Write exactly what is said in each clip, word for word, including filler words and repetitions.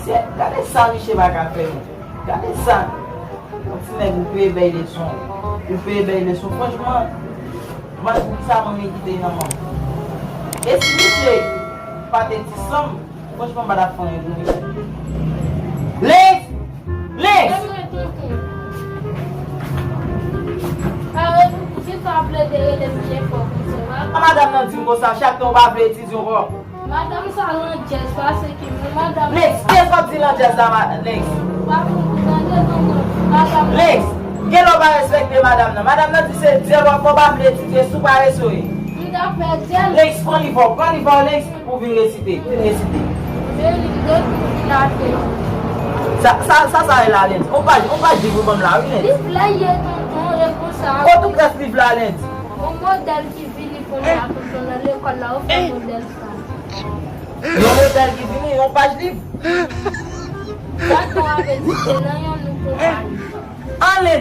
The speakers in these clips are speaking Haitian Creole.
Se, gade sa misye pa ka fè, men. Gade sa. Yon ti nèg ou peye bèy leson. Ou peye bèy leson. Franchman, mwen, pou sa mwen medite nan mwen. E si misye pa te di san m, franchman, m pa t ap fè anyen pou misye. Lex! Lex! Madanm nan di m konsa, chak tan ou pa vle etidye ankò. Madanm sa landjèz pase ki mwen, madanm. Lex, kiyès w ap di landjèz la, ma-, Lex? Pa pou tande, tonton. Madanm. Lex, gen lè w pa respekte madanm nan. Madanm nan di se dyèl w ap fè, w pa vle etidye, sou parese w ye. M ta fè dyèl. Lex, pran liv ou, pran liv ou, Lex, pou vin resite. Vin resite. Men li vle pou vin atè. Sa, sa, sa, sa e la, Lex? On paj, on paj liv ou ban m la, wi, Lex. Liv la ye, tonton, e konsa. Kote ou près liv la, Lex? On modèl ki vini kounye a, tonton, nan lekòl la, ou fè modèl sa. Yon modèl ki vini, yon paj liv. Sa tonton avè di se nan yon nou konpayi. Anlè,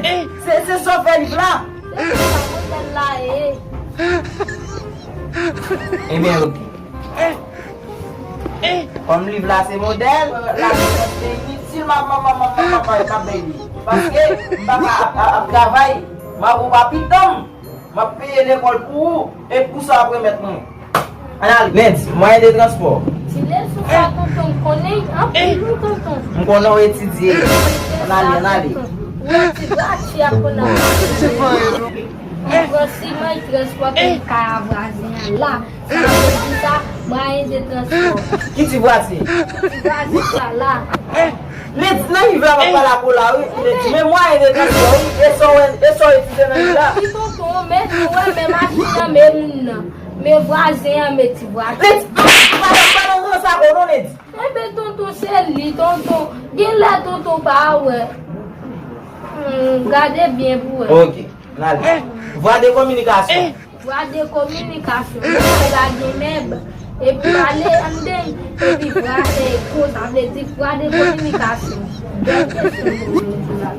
se, se sa w fè liv la. Se sa modèl la ye. Ebyen, oke. Kòm liv la se modèl, la se initil, m ap, m ap, m ap, m ap, m ap, m ap, m ap bay li. Paske m pa ka ap, ap, ap travay, m ap, ou pa pitan m. M ap peye lekòl pou ou, e pou sa w ap remèt mwen. Ann ale. Lens, mwayen de transpò. Ti leson sa, tonton, m konnen anpil, wi, tonton. M konnen w etidye. Ann ale, ann ale. Ou wè ti bwa ti a konn ap. M pran siman, l transpòte m kay a vwazen an la. Sa vle di sa, mwayen de transpò. Ki ti vwazen? Ti vwazen sa la. Lens, nan liv la, m ap pale ak ou la, wi. Lens, men mwayen de transpò, wi. E sa w wè, e sa w etidye nan liv la. Wi, tonton, men nou wè, men machin nan, men moun nan. Men vwazen an, men ti vwazen. Lens, pa nan, pa nan ranse ak ou non, Lens. Enben, tonton, se li, tonton. Gen lè tonton pa wè. Hmm, gade byen pou wè. Ok, n ale. Vwa de kominikasyon. Vwa de kominikasyon. Misye pa gen mèb. Epi pale anndan. Epi vwa, e, ko, sa vle di vwa de kominikasyon. Bèl kesyon pou mwen, pou la.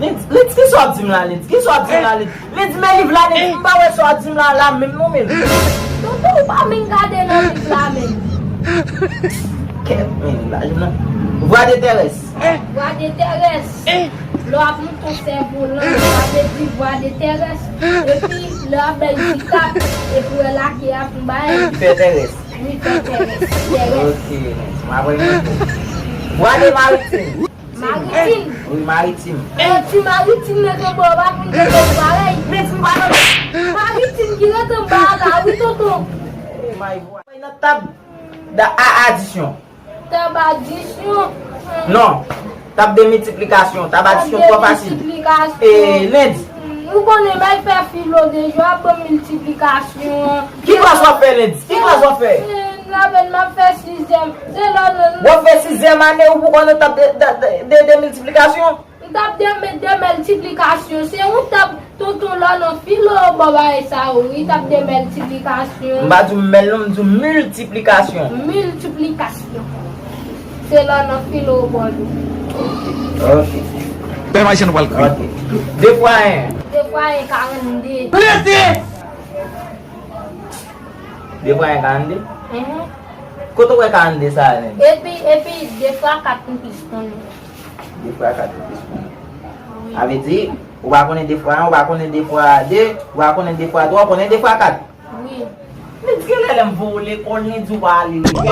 Lens, Lens, kisa w ap di m la, Lens? Kisa w ap di m la, Lens? Lens, men liv la, Lens, m pa wè sa w ap di m la, la menm non, menm. Tonton, ou pa menm gade nan liv la, menm. Kèt, men, la, non. Vwa de tèrès. Vwa de tèrès. Lè w ap monte yon sèvolan, sa vle di vwa de tèrès. Epi, lè w ap bay dikap, epi w wè lake ap yon bagay. Fè tèrès. Wi, fè tèrès. Tèrès. Ok, m ap wè yon kou. Vwa de maritim. Maritim. Wi, maritim. Ti maritim nan tonbe w pa konn tonbe parèy. Men ti maritim. Maritim ki rete anba la, wi, tonton. Nan tab da a adisyon. Tab adisyon. Non. Tab de miltiplikasyon. Tab adisyon twò fasil. Tab de miltiplikasyon. E, Lens. Ou konnen, m al fè filo deja, w ap ban m miltiplikasyon an. Ki klas w ap fè, Lens? Ki klas w ap fè? N ap, n ap fè sizyèm. Se lè nan. W ap fè sizyèm ane, ou poko nan tab de, de, de, de miltiplikasyon? M t ap de, de miltiplikasyon. Se yon tab, tonton, lè nan filo, bò bagay sa yo, wi, tab de miltiplikasyon. M pa di w mèl non, m di w miltiplikasyon. Miltiplikasyon. Se lè nan filo, bò nou. Ok. Bèl machann pral kri. Ok. De fwa en. De fwa en, karannde. Rete! De fwa en, karannde? Mhm. Kote w wè karannde sa a, Lens? Epi, epi, de fwa kat, m plis konnen. De fwa kat, m plis konnen. Wi. Sa vle di, ou pa konnen de fwa en, ou pa konnen de fwa de, ou pa konnen de fwa twa, ou konnen de fwa kat. Wi. Lens, genlè lè m voye w lekòl, Lens, ou pa ale lekòl.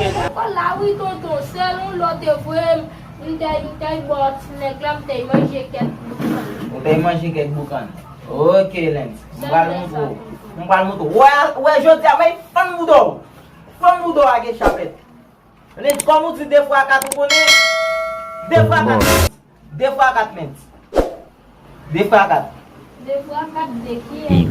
Lekòl la, wi, tonton, sèl yon lè w te voye m, m te, m te bò ti nèg la, m te manje kèk boukan. Ou te manje kèk boukan. Ok, Lens. M pral montre w. M pral montre w. Wè, wè, jodi a, men fann bouda w. Fann bouda w a gen chapèt. Lens, kòm ou di de fwa kat, ou konnen? De fwa kat, Lens. De fwa kat, Lens. De fwa kat. De fwa kat de kiyès?